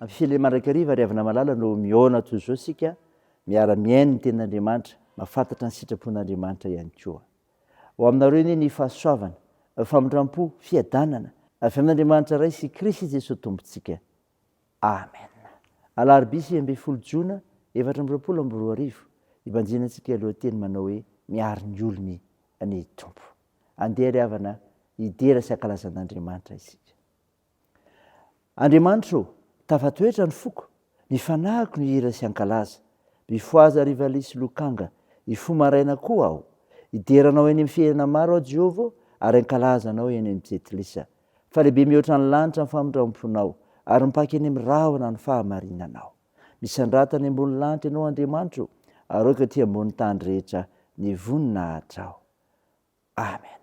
Amin'ny mandrakariva ry havana malala no mihaona toy izao isika, miara-mihaino ny tenin'Andriamanitra, mahafantatra ny sitrapon'Andriamanitra ihany koa. Ho aminareo anie ny fahasoavana, famindram-po, fiadanana, avy amin'Andriamanitra Ray sy Kristy Jesoa Tompontsika. Amen. Alarobia 19 jona 2024, hibanjinantsika lohateny manao hoe Miaro ny olony ny Tompo. Andeha ry havana hidera sy hankalaza an'Andriamanitra isika. Andriamanitra ô, tafatoetra ny foko, ny fanahiko no hihira sy hankalaza. Mifohaza ry valiha sy lokanga, hifoha maraina koa aho. Hidera Anao eny amin'ny fiainana maro aho, Jehovah ô, ary hankalaza Anao eny amin'ny jentilisa. Fa lehibe mihoatra ny lanitra ny famindram-ponao, ary mipaka eny amin'ny rahona ny fahamarinanao. Misandrata any ambony lanitra Ianao, Andriamanitra ô, ary aoka ety ambony tany rehetra ny voninahitrao. Amen.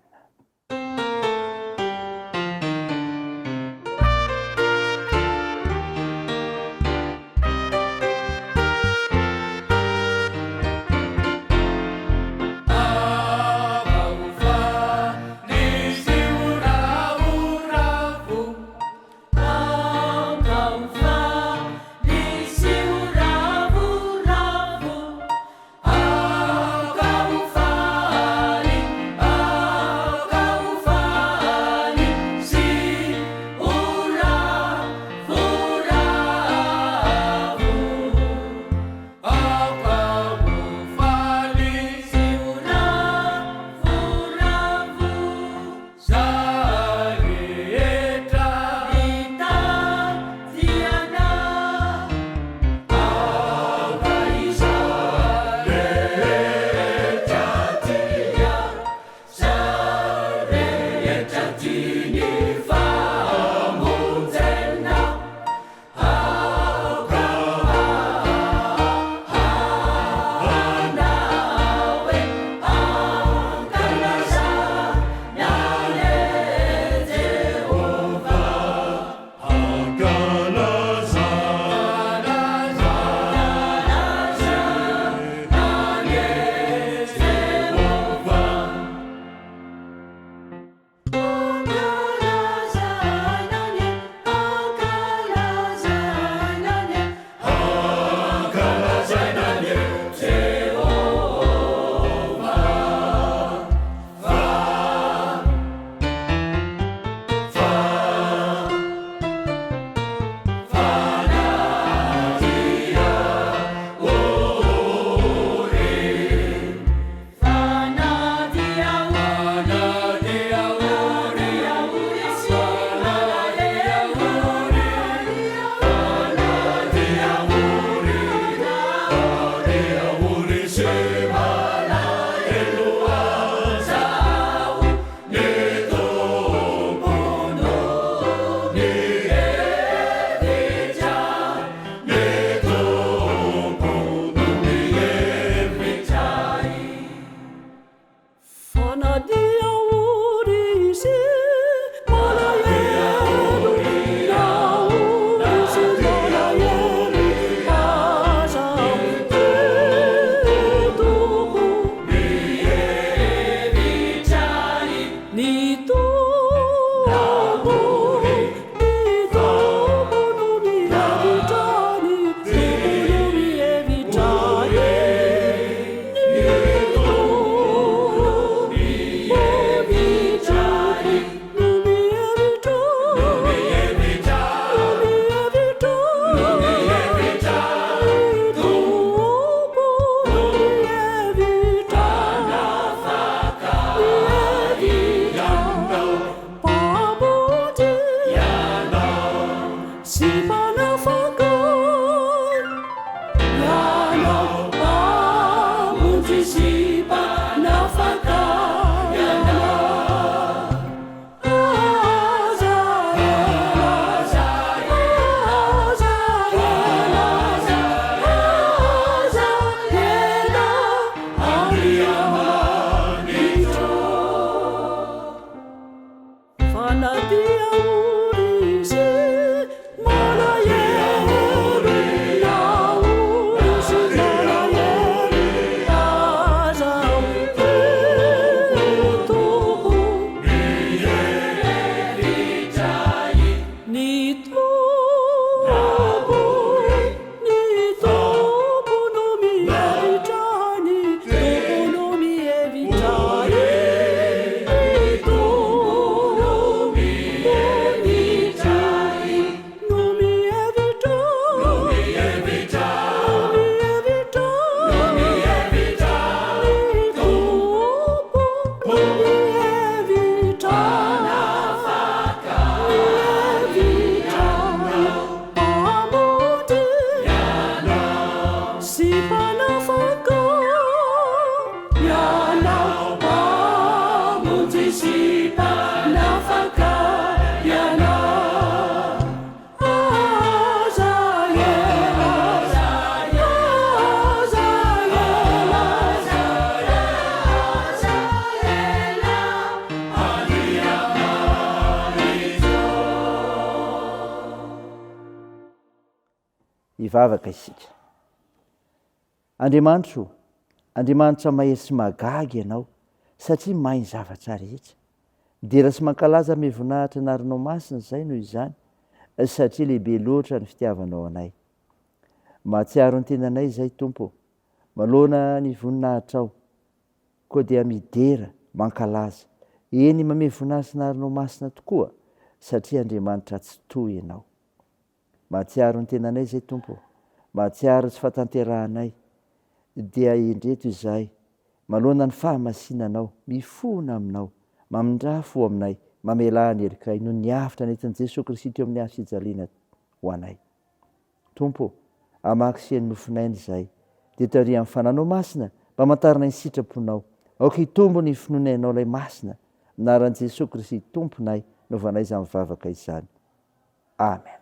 Hivavaka isika. Andriamanitro o, Andriamanitra mahery sy mahagaga Ianao, satria mahay ny zavatra rehetra. Midera sy mankalaza ame voninahitra anaranao masina izay noho izany, satria lehibe loatra ny fitiavanao anay. Mahatsiaro ny tenanay izay, Tompo ô, manoloana ny voninahitrao, koa dia midera, mankalaza, eny mamehy voninahitra anaranao masina tokoa, satria Andriamanitra Tsitoha Ianao. Mahatsiaro ny tenanay izay Tompo ô, mahatsiaro ny tsy fahatanterahanay, dia indreto izahay, manoloana ny fahamasinanao, mifona aminao, mamindrà fo aminay, mamelà ny helokay noho ny avotra nentin'i Jesoa Kristy teo amin'ny hazo fijaliana ho anay. Tompo ô, hamaky sy heno nofonaina izahay, dia tariho amin'ny Fananao Masina, mba hamantaranay ny sitraponao. Aoka hitombo ny finoanay Anao Ilay Masina, amin'ny anaran'i Jesoa Kristy Tomponay, naovanay izany vavaka izany. Amen.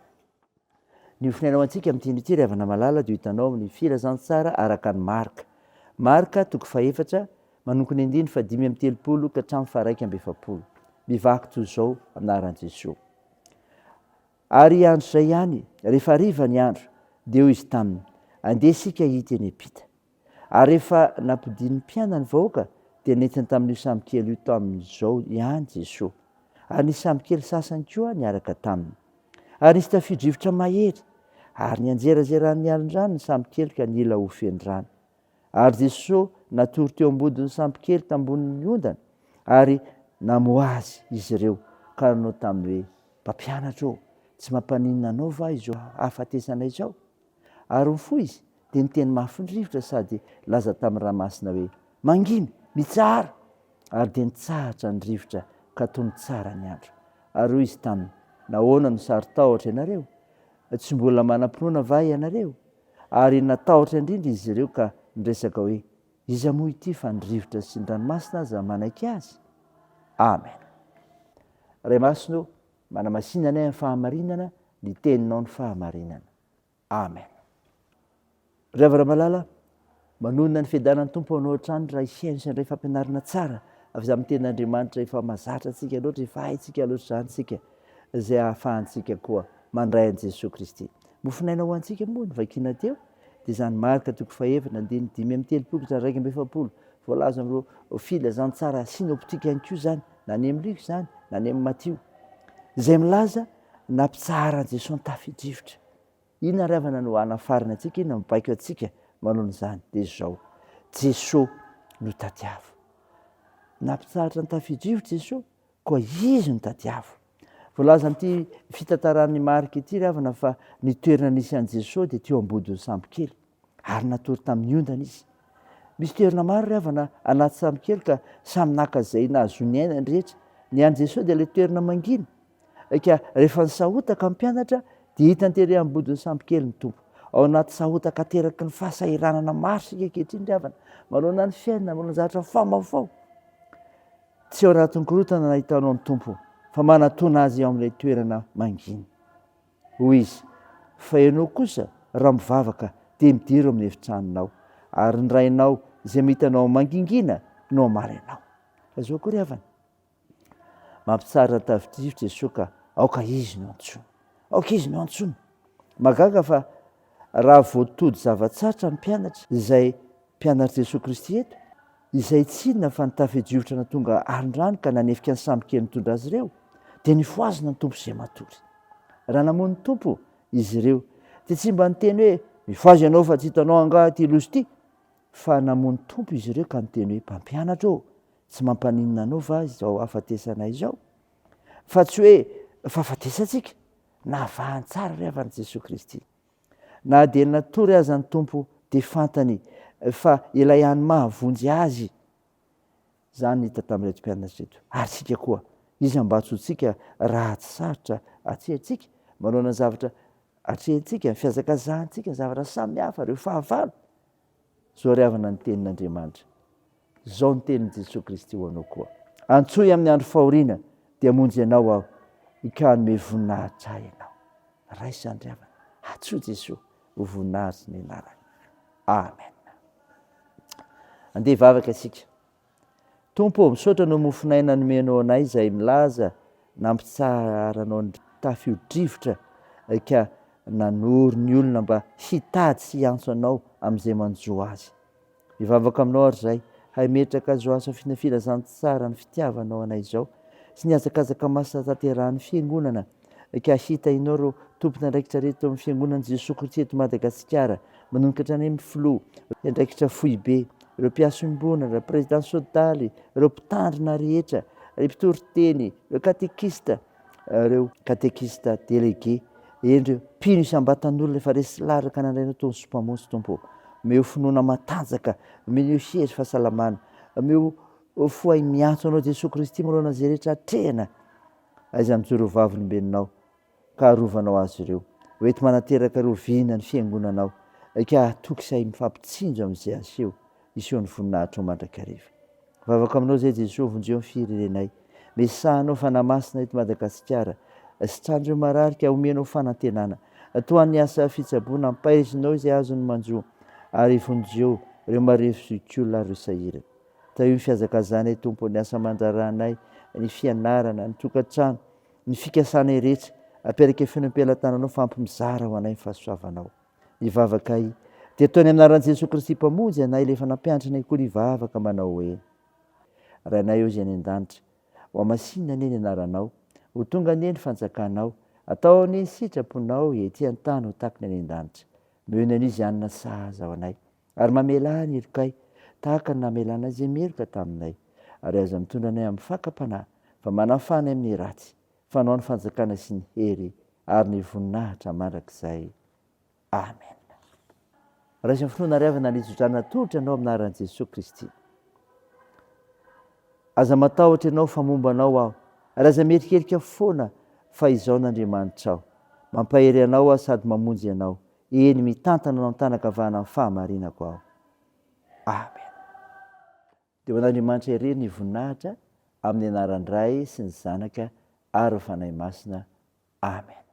Ny hofonaina ho antsika amin'ity andro ity ry havana malala dia ho hitanao amin'ny Filazantsara araka an'i Marka. Marka toko fahefatra, manomboka ny andininy fahadimy amby telopolo ka hatramin'ny faharaika amby efapolo. Mivaky toy izao amin'ny anaran'i Jesoa. Ary andro izay ihany, rehefa hariva ny andro, dia hoy izy taminy, Andeha isika hita eny am-pita. Ary rehefa nampodian'ny mpianany ny vahoaka, dia nentiny tamin'io sambokely io tamin'izao ihany Jesoa. Ary nisy sambokely sasany koa niaraka taminy. Ary nisy tafio-drivotra mahery, ary nianjerazeran'ny alin-drano ny sambokely ka nila ho feno rano. Ary Jesoa natory teo ambodin'ny sambokely tambonin'ny ondana, ary namoha azy izy ireo ka nanao taminy hoe, Mpampianatra ô, tsy mampaninona anao va izao hahafatesanay izao? Ary nifoha izy, dia niteny mafy ny rivotra sady nilaza tamin'ny ranomasina hoe, Mangina! Mitsahara! Ary dia nitsahatra ny rivotra ka tony tsara ny andro. Ary hoy izy taminy, Nahoana no saro-tahotra ianareo? Tsy mbola manam-pinoana va ianareo? Ary natahotra indrindra izy ireo ka niresaka hoe, Iza moa ity fa ny rivotra sy ny ranomasina aza manaiky azy? Amen. Ray Masina ô, manamasina anay amin'ny fahamarinana, ny teninao ny fahamarinana. Amen. Ry havana malala, manonona ny fiadanan'ny Tompo anao hatrany raha hihaino sy handray fampianarana tsara avy amin'ny tenin'Andriamanitra efa mahazatra antsika loatra, efa haintsika loatra izany isika, izay ahafahantsika koa mandray an'i Jesoa Kristy. Mofonaina ho antsika moa ny vakiana teo, dia izany Marka toko fahefatra andininy 35 ka hatramin'ny 41, voalaza amin'ireo filazantsara synoptika ihany koa izany, na any amin'ny Lioka izany, na any amin'ny Matio, izay milaza nampitsaharan'i Jesoa ny tafio-drivotra. Inona ry havana no hanafarana antsika, inona no mibaiko antsika manoloana izany? Dia izao, Jesoa no tadiavo. Nampitsahatra ny tafio-drivotra Jesoa, koa Izy no tadiavo. Voalaza amin'ity fitantaran'i Marka ity ry havana fa ny toerana nisy an'i Jesoa dia teo ambodin'ny sambokely, ary natory tamin'ny ondana Izy. Misy toerana maro ry havana anaty sambokely ka samy naka izay nahazoany aina ny rehetra. Ny an'i Jesoa dia ilay toerana mangina. Ka rehefa nisahotaka ny mpianatra dia hitany tery ambodin'ny sambokely ny Tompo. Ao anaty sahotaka ateraky ny fahasahiranana maro isika ankehitriny ry havana, manoloana ny fiainana, manoloana ny zavatra mifamahofaho. Tsy ao anatin'ny korontana nahitanao ny Tompo fa manatona Azy ao amin'ilay toerana mangina. Hoy Izy, Fa ianao kosa raha mivavaka dia midira ao amin'ny efitranonao, ary ny Rainao izay mahita anao mangingina no hamaly anao. Lazao koa ry havana. Mampitsara ny tafio-drivotra Jesoa ka aoka izy no antsoina. Aoka izy no antsoina. Mahagaga fa raha voatody zava-tsarotra ny mpianatra izay mpianatr'i Jesoa Kristy eto, izay tsy inona fa ny tafio-drivotra nahatonga alin-drano ka nanefika ny sambokely nitondra azy ireo, dia nifohazina ny Tompo izay matory. Raha namono ny Tompo izy ireo, dia tsy mba niteny hoe, Mifohaza ianao fa tsy hitanao angaha ity loza ity? Fa namono Tompo izy ireo ka niteny hoe, Mpampianatra ô, tsy mampaninona anao va izao hahafatesanay izao? Fa tsy hoe fahafatesantsika, navahany tsara ry havana Jesoa Kristy. Na dia natory aza ny Tompo dia fantany fa ilay hany mahavonjy azy. Izany no hita tamin'ireto mpianatra ireto. Ary isika koa, iza mba antsointsika raha tsy sarotra atrehintsika, manoloana ny zavatra atrehintsika, ny fihazakazahantsika, ny zavatra samihafa, ireo fahavalo. Zao ry havana ny tenin'Andriamanitra. Zao ny tenin'i Jesoa Kristy ho anao koa. Antsoy amin'ny andro fahoriana dia hamonjy anao Aho ka hanome voninahitra Ahy ianao. Raiso izany ry havana. Antsoy Jesoa ho voninahitry ny anarany. Amen. Andeha hivavaka isika. Tompo ô, misaotra noho mofon'aina nomenao anay izay milaza nampitsaharanao ny tafio-drivotra ka. nanoro ny olona mba hitady sy hiantso Anao amin'izay manjo azy. Mivavaka aminao ary izahay hametraka izao asa fina filazantsara ny fitiavanao anay izao sy ny hazakazaka masina tanterahan'ny Fiangonana ka hitahinao ireo tompon'andraikitra rehetra ao amin'ny Fiangonan'i Jesoa Kristy eto Madagasikara manomboka hatrany amin'ny Filoha, mpiandraikitra foibe, ireo mpiasombonana, ireo Président Sodaly, ireo mpitandrina rehetra, ireo mpitoriteny, ireo katekista, ireo katekista délégué, eny ireo mpino isam-batan'olona efa resy lahatra ka nandray anao toa ny Mpamonjy Tompo ô. Omeo finoana matanjaka, omeo hery fahasalamana, omeo fo hay miantso anao Jesoa Kristy manoloana izay rehetra atrehina. Aiza mijoro ho vavolombelonao ka arovanao azy ireo. Ho enti-manateraka ireo vina ny fiangonanao ka hatoky sy hay mifampitsinjo amin'izay aseho hiseho ny voninahitrao mandrakariva. Vavaka aminao izay Jesoa vonjeo ny firenenay. Mesahanao Fanahy Masina eto Madagasikara. Sitrano ireo marary ka omenao fanantenana. Tohano ny asa fitsaboana, ampahezinao izay azony manjo ary vonjeo ireo marefo zokiolona ary ireo sahirana. Tahio ny fihazakazanay Tompo, ny asa aman-draharahanay, ny fianarana, ny tokantrano, ny fikasanay rehetra. Apetraka feno am-pelatananao fa ampy mizara ho anay ny fahasoavanao. Ny vavakay dia ataony amin'ny anaran'i Jesoa Kristy Mpamonjy anay ilay efa nampianatra anay koa ny hivavaka manao hoe, Rainay ô izay any an-danitra, ho hamasinina anie ny anaranao, ho tonga anie ny fanjakanao, atao anie ny sitraponao ety an-tany ho tahaka ny any an-danitra. Omeo ny anio izay hanina sahaza ho anay, ary mamelà ny helokay tahaka ny namelàna izay meloka taminay, ary aza mitondra anay amin'ny fakam-panahy, fa manafaha anay amin'ny ratsy, fa Anao ny fanjakana sy ny hery ary ny voninahitra mandrakizay. Amen. Raiso ny finoana ry havana ny tsodrano natolotra anao amin'ny anaran'i Jesoa Kristy. Aza matahotra ianao fa momba anao aho, ary aza mierikerika foana fa izao n'Andriamanitrao. Mampahery anao aho sady mamonjy anao, eny mitantana anao an-tanan-kavana amin'ny fahamarinako aho. Amen. Dia ho an'Andriamanitra irery ny voninahitra, amin'ny anaran'ny Ray sy ny Zanaka ary ny Fanahy Masina. Amen.